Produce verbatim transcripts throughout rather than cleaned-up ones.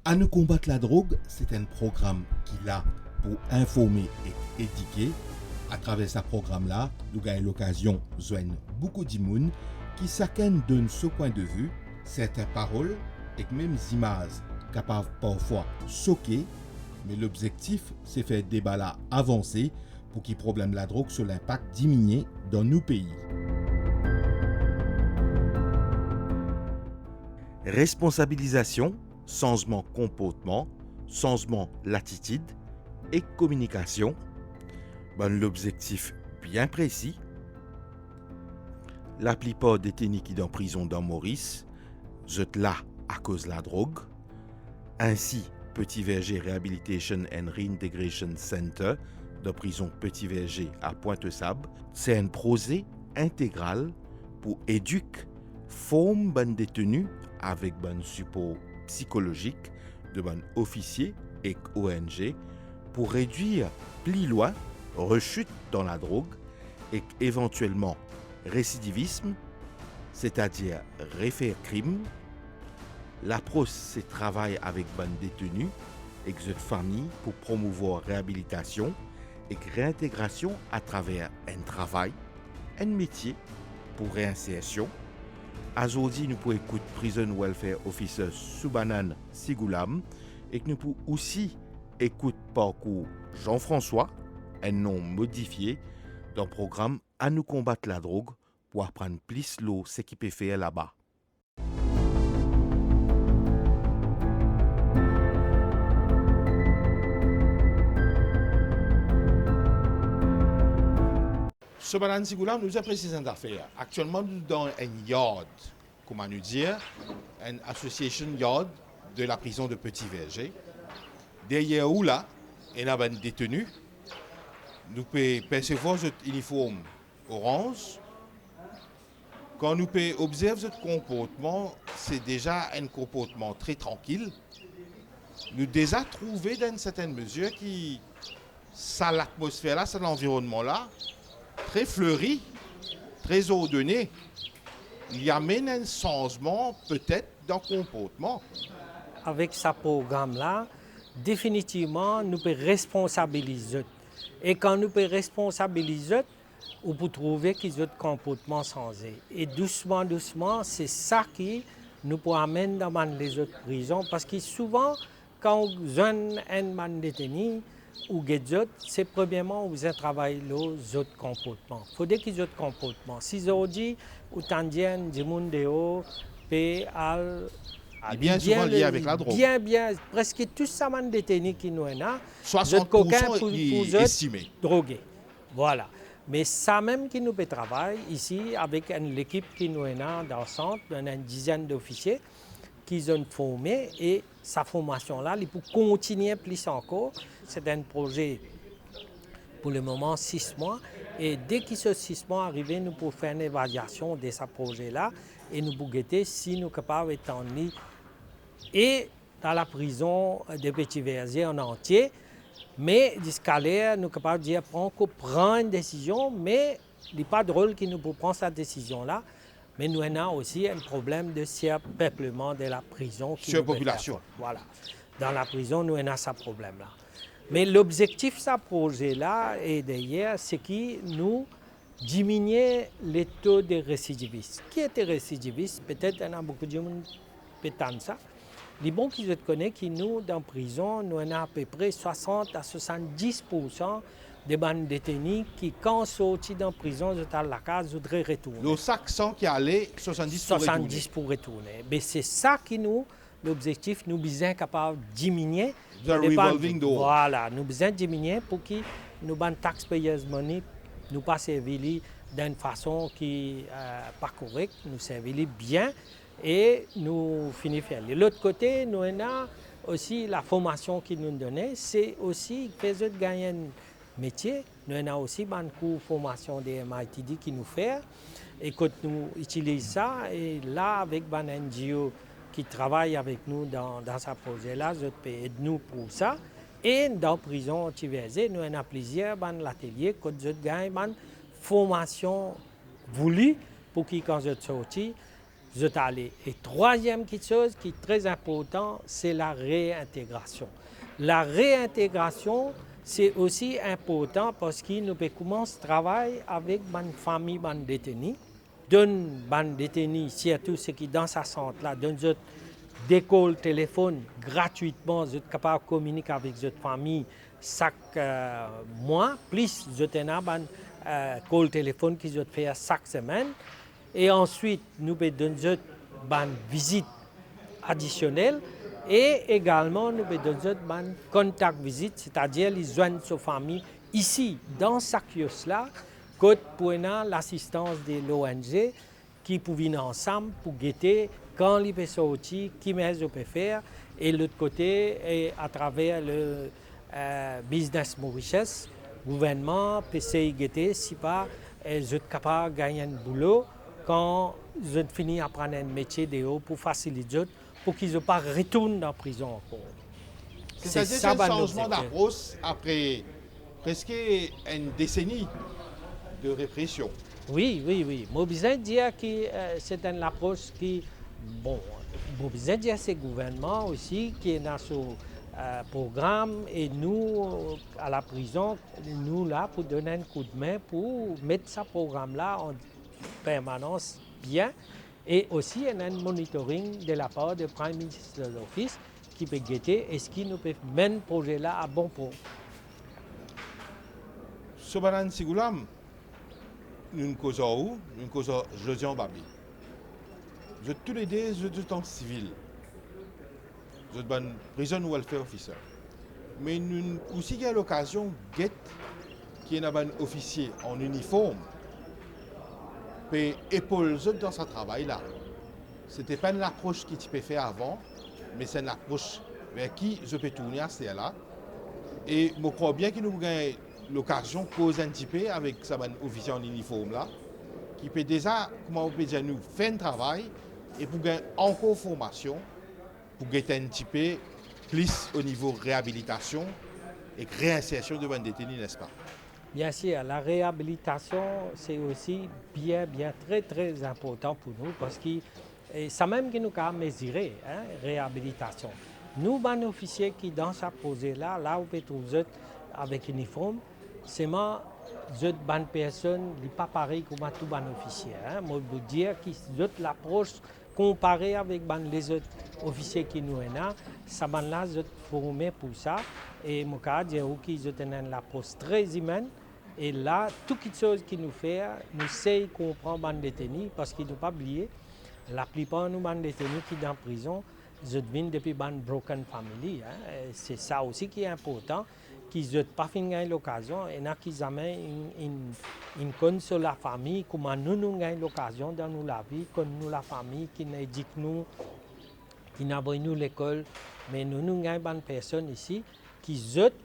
Anou konbat ladrog, se enn program ki la pou informe ek edike. Atraver sa program la, nou gagn lokazion zwenn boukou dimoun ki sakenn donn so pwin de vi, serten parol ek mem zimaz kapav parfwa soke, me lobzektif se fer deba la avanse pou ki problem ladrog so linpak diminie dan nou pei. Responsabilizasion, sanzman konportman, sanzman latitid ek kominikasion, bann lobzektif bien presi. Laplipar deteni ki dan prizon dan Moris, zot la akoz ladrog. Ainsi, Petit Verger Rehabilitation and Reintegration Center dan prizon Petit Verger a Pointe-aux-Sables, se enn proze integral pou edik, form bann deteni avek bann sipor psikolozik de bann ofisie ek O N G pou redwir pli lwin rechit dan ladrog ek evantielman residivism, setadir refer krim. Lapros se travay avek bann deteni ek zot fami pou promouvwar reabilitasion ek reintegrasion atraver enn travay, enn metie pou reinsersion. Azordi nou pou ekout Prison Welfare Officer Subhanan Sigulam ek nou pou osi ekout parkour Jean-François, enn nom modifie, dan program Anou konbat ladrog pou aprann plis lor seki pe fer laba. Subhanan Sigulam, nou bizin presiz enn zafer. Aktielman nou dan enn yard, kouma nou dir, enn association yard de la prison de Petit Verger. Deryer ou la, ena bann deteni. Nou pe persevwar zot iniform oranz. Kan nou pe obzerv zot konportman, se deza enn konportman tre trankil. Nou deza trouve dan enn sertenn mezir ki sa latmosfer la, sa lanvironnman la, tre fleri, tre zordone, li amenn enn sanzman petet dan konportman. Avek sa program la, definitivman, nou pe responsabiliz zot. E kan nou pe responsabiliz zot, ou pou trouve ki zot konportman sanze. E dousman, dousman, se sa ki nou pou amenn dan bann lezot prizon, parski souvan, kan ou zwenn enn bann deteni, ou get zot, se premierman ou bizin travay lor zot konportman. Fode ki zot konportman. Si zordi ou tann dir enn dimoun deor pe al, li bien souvan lie avek ladrog. Bien, bien, preske tou sa bann deteni ki nou ena, zot kokin pou, pou zot droge. Vwala. Me sa mem ki nou pe travay isi avek enn lekip ki nou ena dan sant, nou ena enn dizenn dofisie ki zot forme e sa formasion la, li pou kontigne plis ankor. Se enn proze pou lemoman sis mwa e deki so sis mwa arive, nou pou fer enn evalyasion de sa proze la e nou pou gete si nou kapav etann li e dan laprizon de Petit Verger an antie. Me ziska ler nou kapav dir pa ankor pran enn desizion, me li pa drol ki nou pou pran sa desizion la, me nou ena osi enn problem de sirpepleman de laprizon ki nou pe fer. Sirpopilasion. Vwala. Dan laprizon nou ena sa problem la. Me lobzektif sa proze la e deryer, se ki nou diminie le to de residivis. Ki ete residivis? Petet ena boukou dimoun pe tann sa. Li bon ki zot kone ki nou, dan prizon, nou ena apepre swasant a swasanndis poursan de bann deteni ki, kan sorti dan prizon, zot al lakaz, zot re-, retourne. Lor sak san ki ale, swasanndis pou retourne. Swasanndis pou retourne. Be se sa ki nou, lobzektif, nou bizin kapav diminie. Revolving door. Vwala, nou bizin diminie pou ki nou bann taxpayers money, nou pa servi li dan enn fason ki, eh, pa korek, nou servi li bien e nou fini fer li. Lot kote, nou ena osi laformasion ki nou done, se osi fer zot gagn enn metie. Nou ena osi bann kour formasion de M I T D ki nou fer, e kot nou itiliz sa, e la avek bann N G O ki travay avek nou dan, dan sa proze la, zot pe ed nou pou sa. E dan prizon Petit Verger, nou ena plizier bann latelie kot zot gagn bann formasion vouli pou ki kan zot sorti, zot ale. E trwaziem kiksoz ki tre inportan, se la reintegrasion. La reintegrasion, se osi inportan parski nou pe koumans travay avek bann fami bann deteni, donn bann deteni, sirtou seki dan sa sant la, donn zot de kol telefonn gratwitman, zot kapav kominik avek zot fami sak, eh, mwa, plis zot ena bann, eh, kol telefonn ki zot fer sak semenn. E answit, nou pe donn zot bann vizit adisionel e egalman nou pe donn zot bann kontak vizit, setadir li zwenn so fami isi, dan sa kios la, kot pou ena lasistans de l'O N G ki pou vinn ansam pou gete kan li pe sorti, ki mezi zot pe fer, e lot kote, e atraver le, eh, Business Mauritius, gouvernman pe sey gete si pa, eh, zot kapav gagn enn boulo kan zot fini aprann enn metie deor pou fasilit zot, pou ki zot pa retourn dan prizon ankor. Setadir, se enn sanzman dapros apre preske enn deseni de represion. Wi, wi, wi. Mo bizin dir ki, eh, se enn lapros ki, bon, mo bizin dir se gouvernman osi ki ena so, eh, program, e nou, a laprizon, nou la pou donn enn koudme pou met sa program la an permanans bien. E osi, ena enn monitoring de lapar de Prime Minister's Office ki pe gete eski nou pe menn proze la a bon port. So bann Antigoulam, nou'nn koz ar ou, nou'nn koz ar Josian Babi. Zot toulede, zot, zot an sivil. Zot bann prison welfare officer. Me nou osi gagn lokazion get ki ena bann ofisie an iniform pe epol zot dan sa travay la. Se ti pa enn lapros ki ti pe fer avan, me se enn lapros ver ki zot pe tourne aster la. E mo krwar bien ki nou pou gagn lokazion koz enn tipe avek sa bann ofisie an iniform la, ki pe deza, kouma nou pe dir, nou fer enn travay e pou gagn ankor formasion pou get enn tipe plis o nivo reabilitasion ek reinsersion de bann deteni, nespa? Biensir, la reabilitasion, se osi bien, bien, tre, tre inportan pou nou, parski, e, sa mem ki nou kapav mezire, en, reabilitasion. Nou bann ofisie ki dan sa proze la, la ou pe trouv zot avek iniform, selman zot bann personn, li pa parey kouma tou bann ofisie, en. Mo pou dir ki zot lapros konpare avek bann lezot ofisie ki nou ena, sa bann la zot forme pou sa, e mo kapav dir ou ki zot ena enn lapros tre imenn, e la, tou kiksoz ki nou fer, nou sey konpran bann deteni, parski nou pa bliye, laplipar nou bann deteni ki dan prizon, zot vinn depi bann broken family, en. E se sa osi ki inportan, ki zot pa finn gagn lokazion, ena ki zame inn, inn, inn konn so lafami, kouma nou, nou gagn lokazion dan nou lavi, konn nou lafami, ki'nn edik nou, ki'nn avoy nou lekol, me nou, nou gagn bann personn isi, ki zot,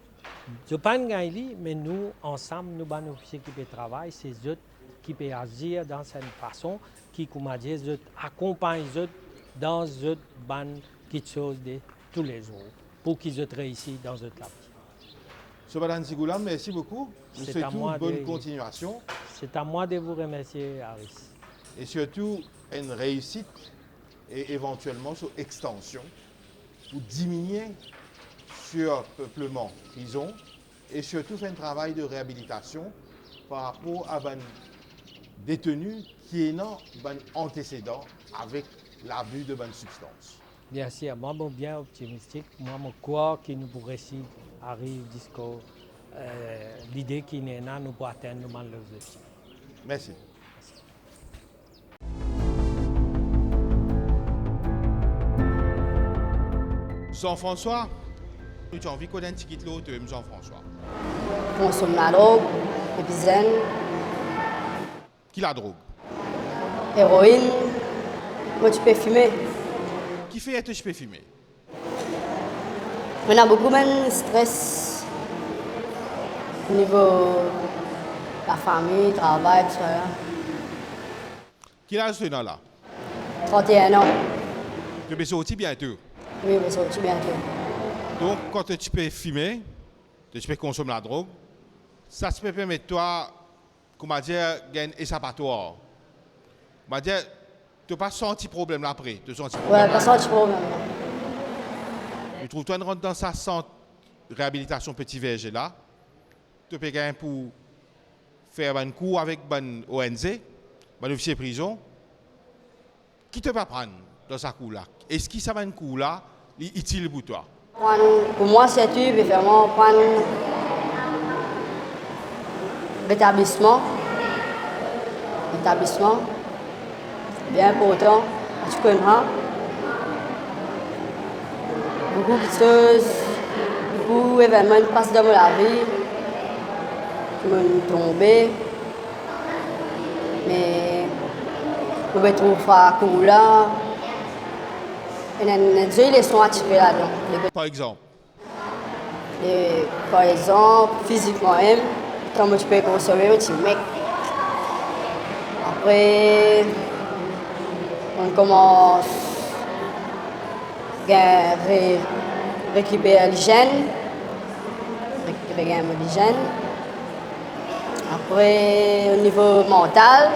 zot pa'nn gagn li, me nou, ansam, nou bann ofisie ki pe travay, se zot ki pe azir dan sa enn fason ki, kouma dir, zot akonpagn zot dan zot bann kiksoz de toulezour, pou ki zot reisi dan zot lavi. So bann Antigoulam, mersi boukou. Nou swet ou bonn kontinuasion. C'est à moi de vous remercier, Aris. E sirtou, enn reisit e evantielman so extansion pou diminie sirpepleman prizon e sirtou fer enn travay de reabilitasion par rapor a bann deteni ki ena bann antesedan avek labi de bann sibstans. Biensir, mwa mo bien optimistik, mwa mo krwar ki nou pou reisi ariv ziska, eh, lide ki nou ena, nou pou atenn nou bann lobzektif. Mersi. Jean-François, nou ti anvi konn enn tigit lor twa mem, Jean-François. Konsom ladrog, depi zenn. Ki ladrog? Eroinn. Mo ti pe fime. Kifer to ti pe fime? Mo ena boukou bann stres nivo lafami, travay, tousala. Ki laz to ena la? Trant-e-enn an. To pe sorti biento? Wi, mo sorti biento. Donk, kan to ti pe fime, to ti pe konsom ladrog, sa ti pe permet twa, kouma dir, gagn esapatwar. Kouma dir, To pa santi problem la apre? To santi Wi, problem pa la? Santi problem. Nou trouv twa inn rant dan sa sant reabilitasion Petit Verger la. To pe gagn pou fer bann kour avek bann O N G, bann ofisie prizon. Ki to pe aprann dan sa kour la? Eski sa bann kour la, li itil pou twa? Pou mwa, sirtou, pe fer mwa aprann retablisman. Retablisman, bien inportan, pa ti konn sa. Boukou kiksoz, boukou evennman inn pas dan mo lavi, ki mo'nn tonbe, me mo pe trouv sa kour la, ena enn, enn zoli leson a tire ladan. Par exanp? E, par exanp, fizikman mem, kan mo ti pe konsome, mo ti mink. Apre, mo'nn koumans gagn re-, rekiper lizenn, re-, regagn mo lizenn. Apre, o nivo mantal,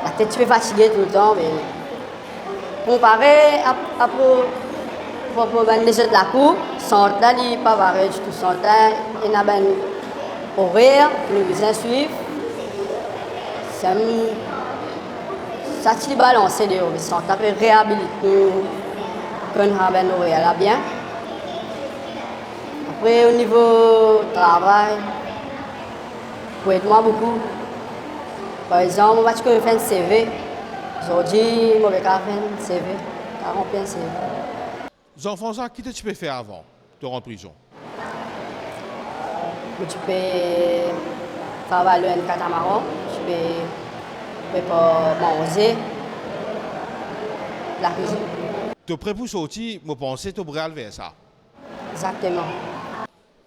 latet ti pe fatige toultan, me konpare a, a pro-, propor bann lezot lakour, sant la, li pa parey ditou. Sant la, ena bann orer nou bizin swiv. Sa, sa ti balanse deor, me sant la pe reabilit nou, konn sa bann orer la bien. Apre, o nivo travay, pou ed mwa boukou. Par exanp, mo pa ti konn fer enn seve. Zordi, mo pe kapav fer enn seve, kapav ranpli enn seve. Jean-François, ki to ti pe fer avan to rant prizon? Mo ti pe travay lor enn katamaran, mo ti pe prepar manze, lakwizinn. To pre pou sorti, mo panse to pou re al ver sa. Exakteman.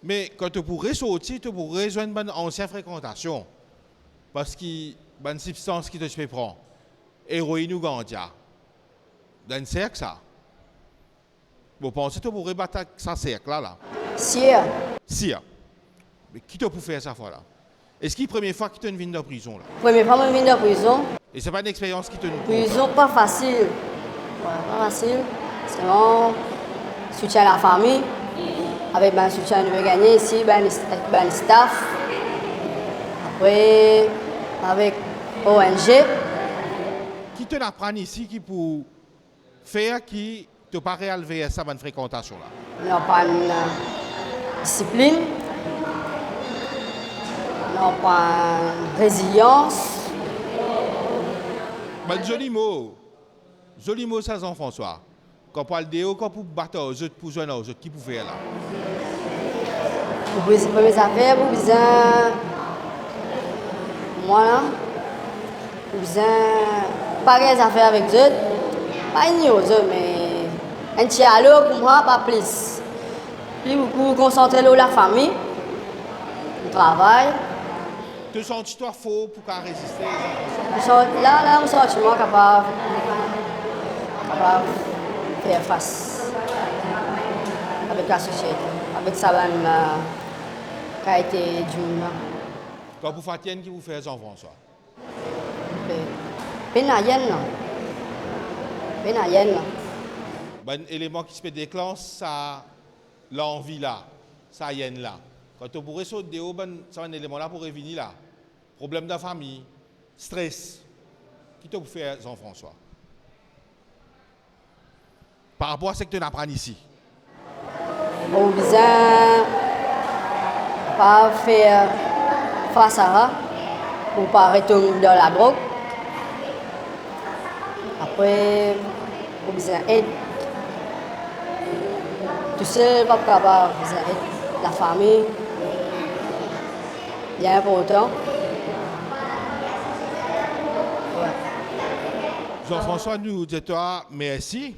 Me kan to pou resorti, to pou rezwenn bann ansien frekantasion, parski bann sibstans ki to ti pe pran, eroinn ou ganja, dan enn serk sa. Mo panse to pou rebat ak sa serk la, la. Sir. Sir. Me ki to pou fer sa fwa la? Eski premie fwa ki to'nn vinn dan prizon la? Premie fwa mo'nn vinn dan prizon. E se pa enn experyans ki to'nn... Prizon pa fasil. Wi, pa fasil. Selman soutien lafami, avek bann soutien nou pe gagne isi, bann, bann staff. Apre, avek O N G. Ki to'nn aprann isi ki pou fer ki to pa re al ver sa bann frekantasion la? Nou aprann, eh, disiplinn, nou aprann rezilians. Bann zoli mo, zoli mo sa, Jean-François. Kan pou al deor, kan pou bat ar zot, pou zwenn ar zot, ki pou fer la? Pou bizin, premie zafer, pou bizin, mwa la, pou bizin pa gagn zafer avek zot, pa ignor zot, me enn ti alo pou mwa, pa plis. Pli boukou konsantre lor lafami, travay. To santi twa for pou kapav reziste? Mo san-, la, la, mo santi mwa kapav, kapav fer fas avek lasosiete, avek sa bann, eh, kalite dimoun la. Kan pou fatin, ki pou fer, Jean-François? Pe, pena enn, non. Pena enn, non. Bann eleman ki ti pe deklans sa lanvi la, sa enn la. Kan to pou resort deor, bann, sa bann eleman la pou revini la. Problem dan fami, stres. Ki to pou fer, Jean-François, par rapor a seki to'nn aprann isi? Ou bizin pa fer fas a sa, pou pa retom dan ladrog. Apre, ou bizin ed. Tousel pa pou kapav, bizin ed lafami. Li inportan. Wi. Jean-François, nou dir twa mersi.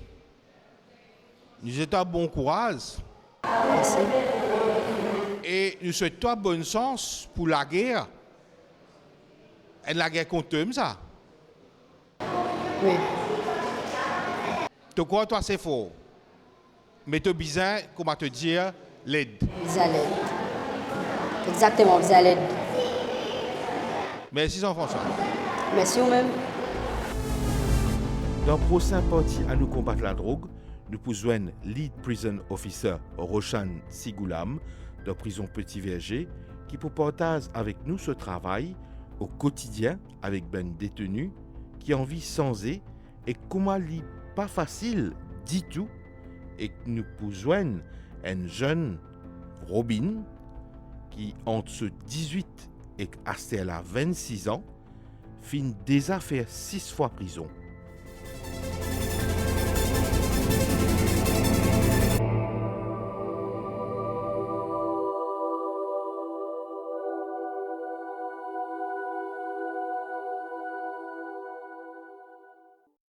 Nou swet twa bon kouraz. Mersi. E nou swet twa bonn sans pou lager. Enn lager kont tomem sa. Wi. To krwar twa ase for, me to bizin, kouma to dir, led. Bizin led. Exakteman, bizin led. Mersi, Jean-François. Mersi ou mem. Dan prosin parti a Nou Konbat Ladrog, nou pou zwenn Lead Prison Officer Roshan Sigoulam dan prizon Petit Verger, ki pou partaz avek nou so travay o kotidien avek bann deteni ki anvi sanze e kouma li pa fasil ditou, e nou pou zwenn enn zenn Robin ki ant so dizwit ek asterla vennsis an, finn deza fer sis fwa prizon.